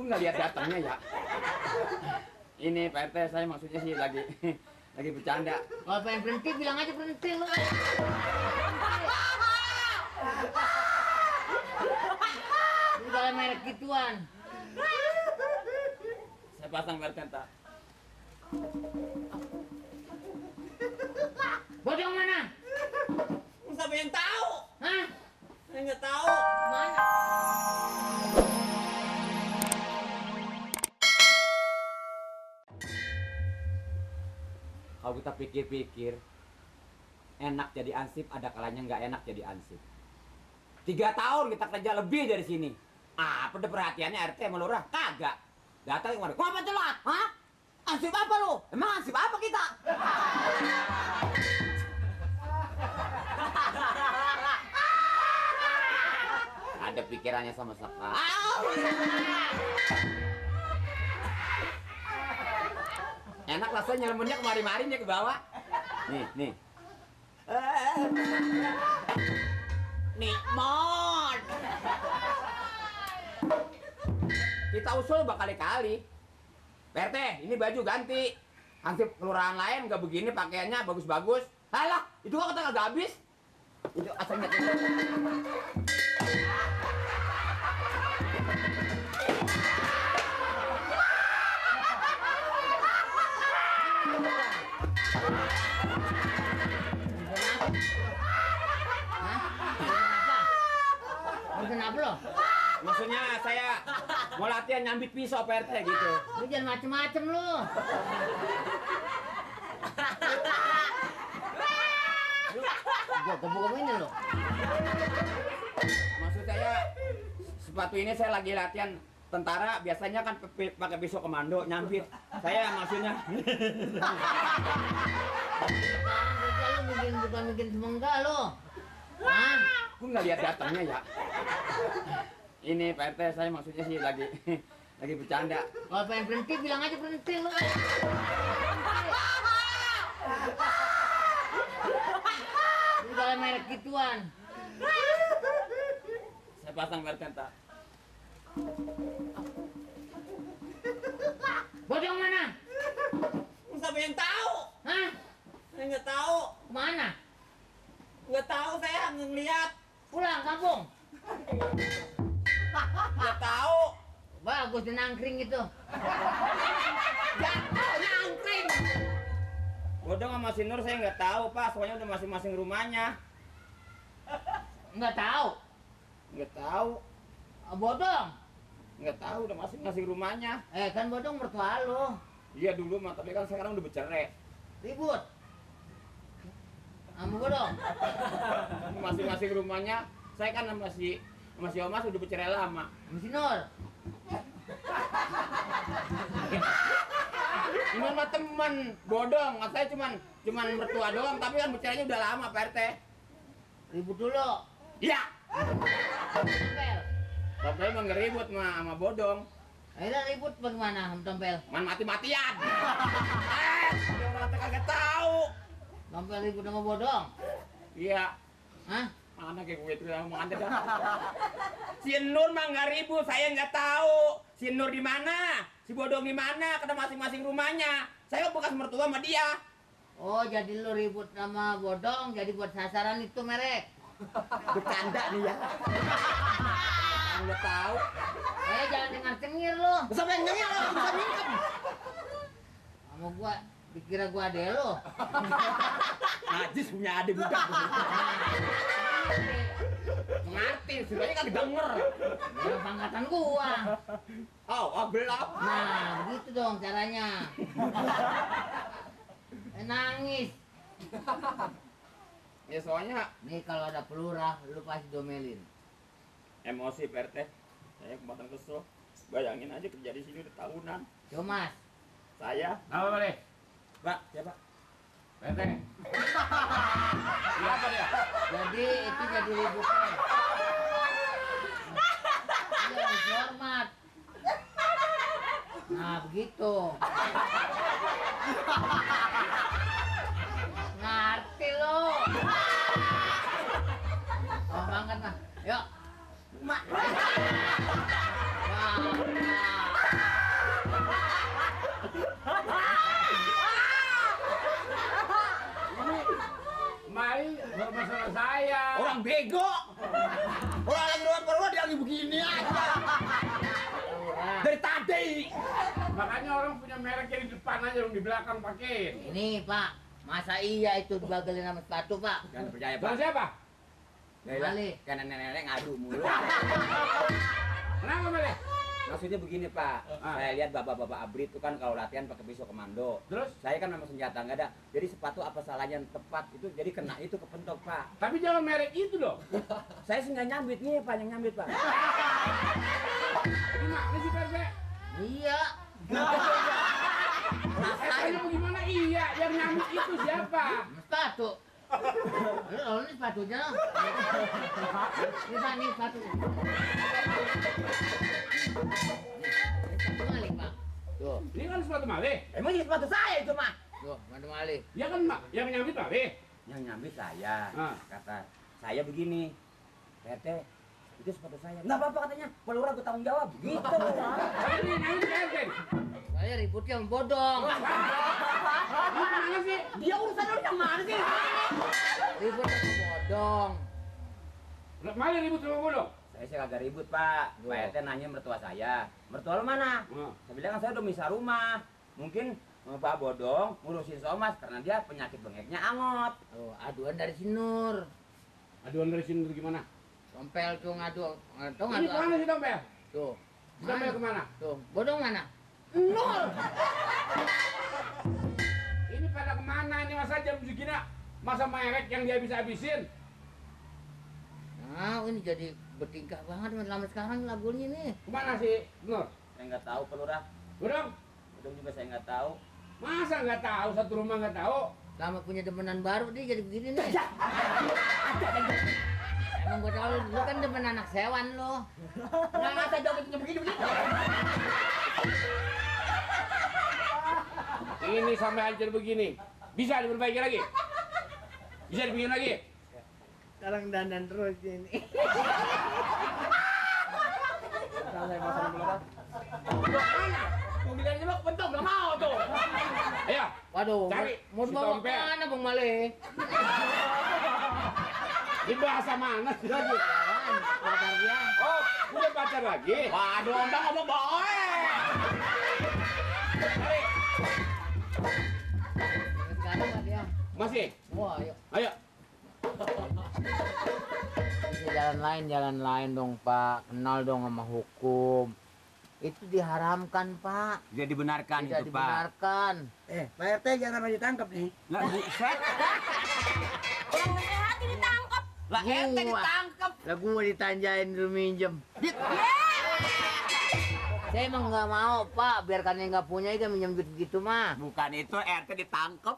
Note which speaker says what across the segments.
Speaker 1: Aku nggak lihat datangnya ya. Ini Pak RT, saya maksudnya sih lagi bercanda.
Speaker 2: Kalau pengen berhenti bilang aja berhenti lo. Udah merek gituan.
Speaker 1: Saya pasang Pak RT tak.
Speaker 2: Bodong mana?
Speaker 1: Siapa yang tahu?
Speaker 2: Hah?
Speaker 1: Saya nggak tahu.
Speaker 2: Mana?
Speaker 1: Kalau kita pikir-pikir, enak jadi ansip, ada kalanya nggak enak jadi ansip. 3 tahun kita kerja lebih dari sini. Apa deh perhatiannya RT sama Lurah? Kagak. Datang kemarin, kok apa telat? Hah? Ansip apa lu? Emang ansip apa kita? Ada pikirannya sama sekali. Enak rasanya nyelemunnya kemari-mari dia ke bawah. Nih. Nikmat. Kita usul berkali-kali. PRT, ini baju ganti. Hansip kelurahan lain nggak begini pakaiannya bagus-bagus. Alah, itu kok kata nggak habis. Itu asalnya.
Speaker 2: Kenapa lo?
Speaker 1: Maksudnya saya mau latihan nyambit pisau PRT gitu.
Speaker 2: Lu jangan macem-macem lu. Gua kebuk ini lo.
Speaker 1: Maksud saya sepatu ini saya lagi latihan tentara, biasanya kan pakai pisau komando nyambit. Saya maksudnya.
Speaker 2: Sekarang kerja lu bukan bikin semangga lo. Hah?
Speaker 1: Aku nggak lihat datangnya ya. Ini Pak RT, saya maksudnya sih lagi bercanda.
Speaker 2: Kalau pengen berhenti bilang aja berhenti lo. Udah merek gituan.
Speaker 1: Saya pasang Pak RT tak.
Speaker 2: Bodong mana?
Speaker 1: Siapa yang tahu?
Speaker 2: Hah?
Speaker 1: Saya nggak tahu.
Speaker 2: Mana?
Speaker 1: Nggak tahu, saya ngeliat.
Speaker 2: Pulang kampung.
Speaker 1: Nggak tahu.
Speaker 2: Bagus di nangkring itu.
Speaker 1: Nggak tahu nyangkring. Bodong sama si Nur saya nggak tahu Pak, soalnya udah masing-masing rumahnya.
Speaker 2: Nggak tahu.
Speaker 1: Nggak tahu.
Speaker 2: Bodong.
Speaker 1: Nggak tahu, udah masing-masing rumahnya.
Speaker 2: Kan bodong mertua lo.
Speaker 1: Iya dulu mah, tapi kan sekarang udah bercerai.
Speaker 2: Ribut. Kamu bodong.
Speaker 1: Masing-masing rumahnya. Saya kan sama si Omas udah bercerai lama.
Speaker 2: Mesti Nur.
Speaker 1: Ini mah temen, bodong. Saya cuman mertua doang, tapi kan bercerainya udah lama Pak RT.
Speaker 2: Ribut dulu.
Speaker 1: Iya.
Speaker 2: Tompel.
Speaker 1: Tompel emang ngeribut sama bodong.
Speaker 2: Akhirnya ribut bagaimana sama Tompel?
Speaker 1: Man mati-matian. Orang kagak tahu.
Speaker 2: Tompel ribut sama bodong.
Speaker 1: Iya.
Speaker 2: Hah?
Speaker 1: Mana kayak gue itu ngomong anda dah. Si Nur mah nggak ribut, saya nggak tahu. Si Nur di mana, si bodong di mana, karena masing-masing rumahnya. Saya bekas mertua sama dia.
Speaker 2: Oh, jadi lu ribut sama bodong, jadi buat sasaran itu merek.
Speaker 1: Bercanda nih ya. Nggak tahu.
Speaker 2: Jangan dengar cengir lu.
Speaker 1: Bisa pengennya lo, bisa minum.
Speaker 2: Sama gua, dikira gua ade lu.
Speaker 1: Najis punya adik budak. Mengerti, sebenarnya kan denger.
Speaker 2: Yang pangkatan gua.
Speaker 1: Oh, gelap.
Speaker 2: Nah, begitu dong caranya. Nangis.
Speaker 1: Ya soalnya
Speaker 2: Nih kalau ada pelurah, lu pasti domelin.
Speaker 1: emosi Pak RT. Saya kemarin kesel. Bayangin aja kerja di sini udah tahunan.
Speaker 2: Comas.
Speaker 1: Saya.
Speaker 3: Apa boleh?
Speaker 1: Pak, siapa?
Speaker 3: PT. Siapa dia?
Speaker 2: Jadi itu jadi ributnya. Iya, harus hormat. Nah, begitu. Ngerti lo. Oh, banget mah. Yuk. Mak. Wah.
Speaker 3: salah saya.
Speaker 1: Orang bego. Orang lagi luar dia lagi begini aja. Dari tadi.
Speaker 3: Makanya orang punya merek yang di depan aja, di belakang pakai.
Speaker 2: Ini Pak, masa iya itu dibagelin sama sepatu Pak?
Speaker 1: Jangan percaya,
Speaker 3: Sama
Speaker 1: Pak.
Speaker 3: siapa?
Speaker 2: Mali.
Speaker 1: Kan nenek-nenek ngadu mulu.
Speaker 3: Kenapa Mali?
Speaker 1: Maksudnya begini, Pak.
Speaker 3: Ah.
Speaker 1: Saya lihat bapak-bapak abrit itu kan kalau latihan pakai pisau komando.
Speaker 3: Terus?
Speaker 1: Saya kan memang senjata nggak ada. Jadi sepatu apa salahnya yang tepat itu jadi kena itu kepentok, Pak.
Speaker 3: Tapi jangan merek itu dong.
Speaker 1: Saya sih nggak nyambit nih, Pak, yang nyambit, Pak.
Speaker 3: Gimana sih Pak?
Speaker 2: Iya.
Speaker 3: Rasanya bagaimana iya? Yang nyamuk itu siapa?
Speaker 2: Sepatu. Ini sepatunya. Ini Pak, ini sepatu. Sepatu Mali Pak. Tuh,
Speaker 3: Ini kan sepatu Mali.
Speaker 1: Emang ini sepatu saya itu, Mak.
Speaker 2: tuh, sepatu Mali.
Speaker 3: Ya kan Mak, yang nyamuk Mali.
Speaker 1: Yang nyambit saya.
Speaker 3: Ah.
Speaker 1: Kata saya begini. RT, itu sepatu saya. Nggak apa-apa katanya. Kalau orang gue tanggung jawab. Gitu.
Speaker 3: Saya ini nyamuk RT.
Speaker 2: Saya ributnya sama bodong.
Speaker 3: Gimana sih?
Speaker 1: Dia urusan lu yang mana sih?
Speaker 2: Ributnya sama bodong.
Speaker 3: Mali ribut sama bodong.
Speaker 1: Saya sih kagak ribut, Pak.
Speaker 2: Loh.
Speaker 1: Pak RT nanya mertua saya. Mertua lu mana? Saya bilang kan saya udah misah rumah. Mungkin Pak Bodong ngurusin Somas karena dia penyakit bengeknya angot.
Speaker 2: Tuh, aduan dari si Nur.
Speaker 3: Aduan dari sini gimana?
Speaker 2: Tompel tuh ngadu. Tuh
Speaker 3: Ini
Speaker 2: ngadu.
Speaker 3: kemana sih Dompel?
Speaker 2: Tuh.
Speaker 3: Dompel kemana?
Speaker 2: Tuh, bodong mana?
Speaker 3: Nol. Ini pada kemana ini masa jam segini? Masa merek yang dia bisa habisin?
Speaker 2: Nah, ini jadi bertingkah banget lama sekarang lagunya nih.
Speaker 3: Kemana sih Nur?
Speaker 1: Saya nggak tahu, Pak Lurah.
Speaker 3: Bodong?
Speaker 1: Bodong juga saya nggak tahu.
Speaker 3: Masa nggak tahu, satu rumah nggak tahu?
Speaker 2: Lama punya demenan baru dia jadi begini nih. Emang gue tahu lu kan demen anak sewan lo.
Speaker 1: Nggak ngata jogetnya begini-begini.
Speaker 3: Ini sampai hancur begini. Bisa diperbaiki lagi? Bisa dibikin lagi?
Speaker 2: Sekarang dandan terus ini.
Speaker 1: Mobilnya juga bentuk nggak mau tuh.
Speaker 3: Ayo,
Speaker 2: Waduh,
Speaker 3: Cari
Speaker 2: mau
Speaker 3: si
Speaker 2: dibawa
Speaker 3: Tompel.
Speaker 2: kemana Bang Male?
Speaker 3: di bahasa mana sih lagi?
Speaker 2: Pacar dia.
Speaker 3: Oh, punya pacar lagi?
Speaker 1: Waduh, Anda ngomong bohong.
Speaker 3: Cari.
Speaker 2: Sekarang Pak dia.
Speaker 3: Masih?
Speaker 2: Wah, ayo.
Speaker 3: Ayo.
Speaker 2: Bisa jalan lain dong Pak. Kenal dong sama hukum. Itu diharamkan Pak.
Speaker 1: Dia dibenarkan
Speaker 2: Tidak
Speaker 1: itu, Pak.
Speaker 2: dibenarkan.
Speaker 4: Pak RT jangan sampai ditangkap nih.
Speaker 1: Lah, buset.
Speaker 5: Orang sehat ditangkap.
Speaker 1: Lah, RT ditangkap.
Speaker 2: Lah gua ditanjain dulu minjem. Saya emang nggak mau Pak, biarkan yang nggak punya kan minjem duit gitu mah.
Speaker 1: Bukan itu, RT ditangkap.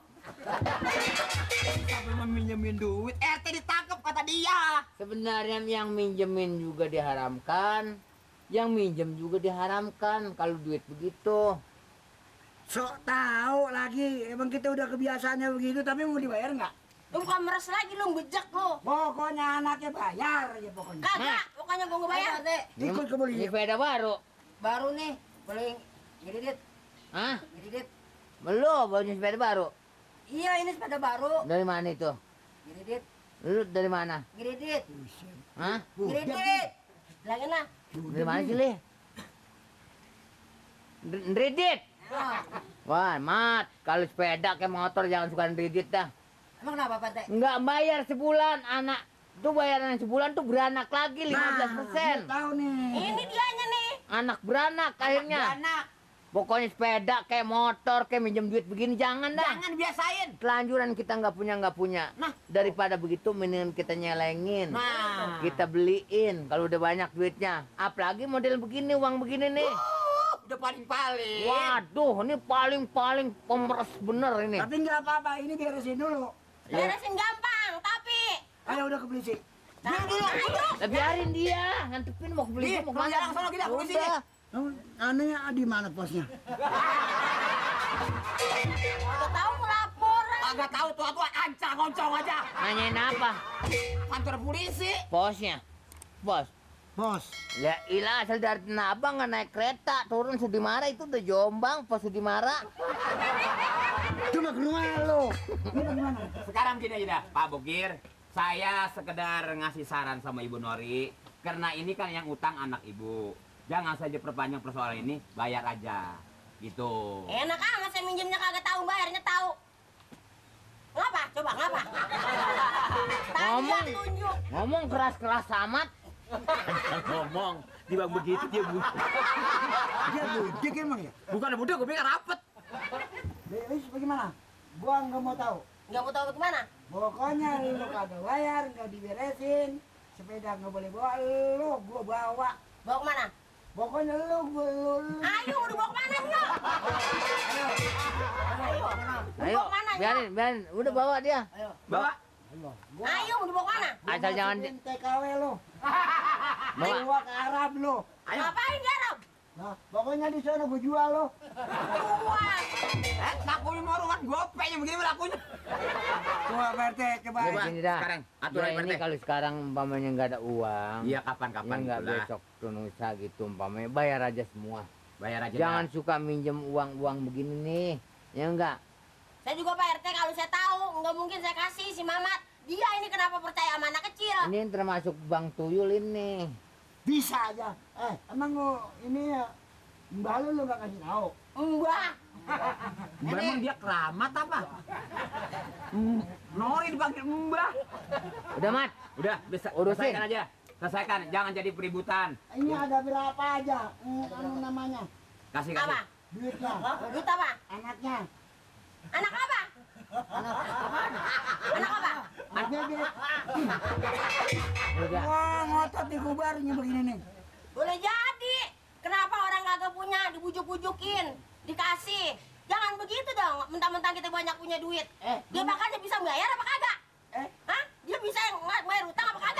Speaker 1: Sampai meminjemin duit, RT ditangkap kata dia.
Speaker 2: Sebenarnya yang minjemin juga diharamkan, yang minjem juga diharamkan kalau duit begitu.
Speaker 4: Sok tahu lagi, emang kita udah kebiasaannya begitu, tapi mau dibayar nggak?
Speaker 5: Lu bukan meres lagi lu bejek lu.
Speaker 4: Pokoknya anaknya bayar aja pokoknya.
Speaker 5: Kagak, pokoknya gua ngebayar.
Speaker 4: Ikut ke
Speaker 2: Ini
Speaker 4: polisi.
Speaker 2: sepeda baru.
Speaker 5: Baru nih, boleh ngedit,
Speaker 2: Hah?
Speaker 5: ngedit.
Speaker 2: Belum, punya sepeda baru.
Speaker 5: Iya, ini sepeda baru.
Speaker 2: Dari mana itu?
Speaker 5: Ngedit,
Speaker 2: Lu dari mana?
Speaker 5: ngedit,
Speaker 2: Hah?
Speaker 5: ngedit. Bilangin lah.
Speaker 2: Dari mana sih, Li? Nredit.
Speaker 5: Oh,
Speaker 2: Wah, mat. Kalau sepeda kayak motor jangan suka nredit dah.
Speaker 5: emang kenapa Pak Teh?
Speaker 2: Nggak bayar sebulan, anak. Tuh bayaran sebulan tuh beranak lagi 15%.
Speaker 4: Dia tahu nih.
Speaker 5: Ini dianya nih.
Speaker 2: Anak beranak akhirnya.
Speaker 5: Anak,
Speaker 2: Pokoknya sepeda kayak motor kayak minjem duit begini jangan dah.
Speaker 5: jangan biasain.
Speaker 2: Telanjuran kita nggak punya.
Speaker 5: Nah.
Speaker 2: Daripada begitu mendingan kita nyelengin.
Speaker 5: Nah,
Speaker 2: Kita beliin kalau udah banyak duitnya. Apalagi model begini, uang begini nih.
Speaker 5: udah paling-paling.
Speaker 2: Waduh, ini paling pemeres bener ini.
Speaker 4: Tapi nggak apa-apa, ini beresin dulu.
Speaker 5: Beresin gampang, tapi
Speaker 4: Ayo udah ke polisi.
Speaker 5: nah, ayo.
Speaker 2: Lah biarin dia, ngantepin mau beli mau
Speaker 5: Bang Jarang sono kita ke sini.
Speaker 2: Udah.
Speaker 4: Anehnya di mana posnya?
Speaker 5: Udah tahu ngelapor.
Speaker 1: Agak tahu tuh, ancang-oncong aja.
Speaker 2: Nanyain apa?
Speaker 1: Kantor polisi.
Speaker 2: Posnya. Bos.
Speaker 4: Bos.
Speaker 2: Ya ilah asal dari Tanah Abang nggak naik kereta turun Sudimara itu udah Jombang pos Sudimara.
Speaker 4: Cuma ke rumah lo. Ini bagaimana?
Speaker 1: Sekarang gini aja dah, Pak Bokir. Saya sekedar ngasih saran sama Ibu Nori, karena ini kan yang utang anak Ibu. Jangan saja perpanjang persoalan ini, bayar aja. Gitu.
Speaker 5: Enak amat saya minjemnya kagak tahu, bayarnya tahu. Ngapa? Coba ngapa?
Speaker 2: Ngomong.
Speaker 5: Tadi tunjuk.
Speaker 2: Ngomong keras-keras amat.
Speaker 1: Ngomong, dia begitu dia
Speaker 4: Dia budik emang ya?
Speaker 1: bukan budak, gue pikir rapet.
Speaker 4: Wis bagaimana? Gua nggak mau tahu.
Speaker 5: Nggak mau tahu gimana?
Speaker 4: Pokoknya lu kagak bayar, nggak diberesin, sepeda nggak boleh bawa, lu gua bawa.
Speaker 5: Bawa kemana?
Speaker 4: Pokoknya lu.
Speaker 5: Ayo, mau dibawa kemana lu? Ayo.
Speaker 2: Ayo,
Speaker 5: Bawa kemana,
Speaker 2: biarin. Udah bawa dia.
Speaker 1: Bawa.
Speaker 5: Ayo, mau dibawa kemana?
Speaker 2: Asal jangan di...
Speaker 4: TKW lu.
Speaker 2: Bawa.
Speaker 4: Bawa ke Arab lu.
Speaker 1: Ayo.
Speaker 5: Ngapain dia, Rob?
Speaker 4: Nah, pokoknya di sana gua jual lu.
Speaker 5: Wah.
Speaker 1: Lakunya mau ruang gopenya begini lakunya.
Speaker 4: Coba Pak RT, coba.
Speaker 1: Coba.
Speaker 2: Gini dah.
Speaker 1: Sekarang, atur
Speaker 2: Ya
Speaker 1: aja,
Speaker 2: ini
Speaker 1: Pak RT.
Speaker 2: kalau sekarang umpamanya nggak ada uang,
Speaker 1: Iya, kapan-kapan
Speaker 2: ya nggak
Speaker 1: itulah.
Speaker 2: besok tuh nusa gitu umpamanya bayar aja semua.
Speaker 1: Bayar aja.
Speaker 2: Jangan
Speaker 1: dah.
Speaker 2: suka minjem uang begini nih, ya enggak?
Speaker 5: Saya juga Pak RT kalau saya tahu nggak mungkin saya kasih si Mamat. Dia ini kenapa percaya sama anak kecil?
Speaker 2: Ini termasuk Bang Tuyul ini.
Speaker 4: Bisa aja. Emang lu ini ya Mbah lu nggak kasih tahu.
Speaker 5: Mbah.
Speaker 1: Mbak emang dia keramat apa? Nori dipanggil Mbah.
Speaker 2: Udah Mat,
Speaker 1: Udah, bisa
Speaker 2: Urusin.
Speaker 1: selesaikan aja. Selesaikan, jangan jadi peributan.
Speaker 4: Ini ada berapa aja? Anu namanya.
Speaker 1: Kasih.
Speaker 5: Apa?
Speaker 4: Duitnya,
Speaker 5: Duit apa?
Speaker 4: anaknya.
Speaker 5: Anak apa? Anak apa?
Speaker 4: Anak bebek.
Speaker 2: udah.
Speaker 4: Wah, ngotot di kubarnya begini nih.
Speaker 5: Boleh jadi. Kenapa orang kagak punya dibujuk-bujukin, dikasih? Jangan begitu dong. Mentang-mentang kita banyak punya duit. Dia makannya bisa bayar apa kagak?
Speaker 4: Eh?
Speaker 5: Hah? Dia bisa bayar utang apa kagak?